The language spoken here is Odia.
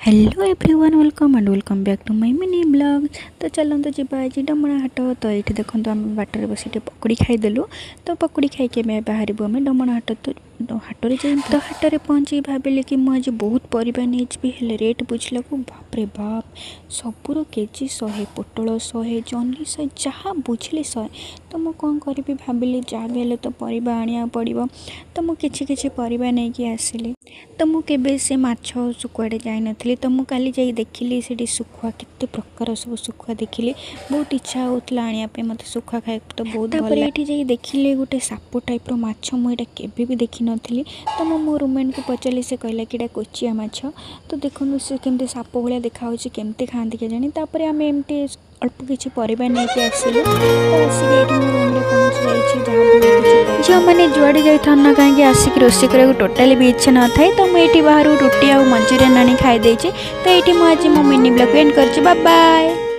Hello everyone, welcome and welcome back to my mini vlog. ତ ଚାଲନ୍ତୁ ଯିବା ଆଜି ଡମଣା ହାଟ। ତ ଏଇଠି ଦେଖନ୍ତୁ, ଆମେ ବାଟରେ ବସି ଟିକେ ପକୁଡ଼ି ଖାଇଦେଲୁ। ତ ପକୁଡ଼ି ଖାଇକି ଆମେ ବାହାରିବୁ ଆମେ ଡମଣା ହାଟ। ତ ହାଟରେ ଯାଇ, ତ ହାଟରେ ପହଞ୍ଚିକି ଭାବିଲି କି ମୁଁ ଆଜି ବହୁତ ପରିବା ନେଇଯିବି। ହେଲେ ରେଟ୍ ବୁଝିଲାକୁ ବାପରେ ବାପ, ସବୁର କେଜି 100। ପୋଟଳ 100, ଜହ୍ନି 100, ଯାହା ବୁଝିଲି 100। ତ ମୁଁ କ'ଣ କରିବି ଭାବିଲି, ଯାହା ବି ହେଲେ ତ ପରିବା ଆଣିବାକୁ ପଡ଼ିବ। ତ ମୁଁ କିଛି କିଛି ପରିବା ନେଇକି ଆସିଲି। ତ ମୁଁ କେବେ ସେ ମାଛ ଶୁଖୁଆଡ଼େ ଯାଇନଥିଲି। ତ ମୁଁ କାଲି ଯାଇ ଦେଖିଲି, ସେଠି ଶୁଖୁଆ କେତେ ପ୍ରକାର ସବୁ ଶୁଖୁଆ ଦେଖିଲି। ବହୁତ ଇଚ୍ଛା ହେଉଥିଲା ଆଣିବା ପାଇଁ। ମୋତେ ଶୁଖୁଆ ଖାଇବାକୁ ତ ବହୁତ। ତାପରେ ଏଇଠି ଯାଇ ଦେଖିଲି ଗୋଟେ ସାପ ଟାଇପ୍ର ମାଛ। ମୁଁ ଏଇଟା କେବେ ବି ଦେଖିନଥିଲି। ତ ମୁଁ ମୋ ରୁମମେଟ୍କୁ ପଚାରିଲି, ସେ କହିଲା କି ଏଇଟା କୋଚିଆ ମାଛ। ତ ଦେଖନ୍ତୁ, ସେ କେମିତି ସାପ ଭଳିଆ ଦେଖାହେଉଛି, କେମିତି ଖାଆନ୍ତି କେଜାଣି। ତାପରେ ଆମେ ଏମିତି ଅଳ୍ପ କିଛି ପରିବା ନେଇକି ଆସିଲୁ। ତ ଆସିକି ଏଇଠି ମୁଁ ରୁମ୍ରେ ପହଞ୍ଚି ଯାଇଛି। ଯାହା ବି କିଛି ଝିଅମାନେ ଯୁଆଡ଼େ ଯାଇଥାଉ ନା କାହିଁକି, ଆସିକି ରୋଷେଇ କରିବାକୁ ଟୋଟାଲି ବି ଇଚ୍ଛା ନଥାଏ। ତ ମୁଁ ଏଇଠି ବାହାରୁ ରୁଟି ଆଉ ମଞ୍ଚୁରିଆନ୍ ଆଣି ଖାଇ ଦେଇଛି। ତ ଏଇଠି ମୁଁ ଆଜି ମୋ ମିନି ବ୍ଲଗ୍ ଏଣ୍ଡ କରିଛି। ବାଏ।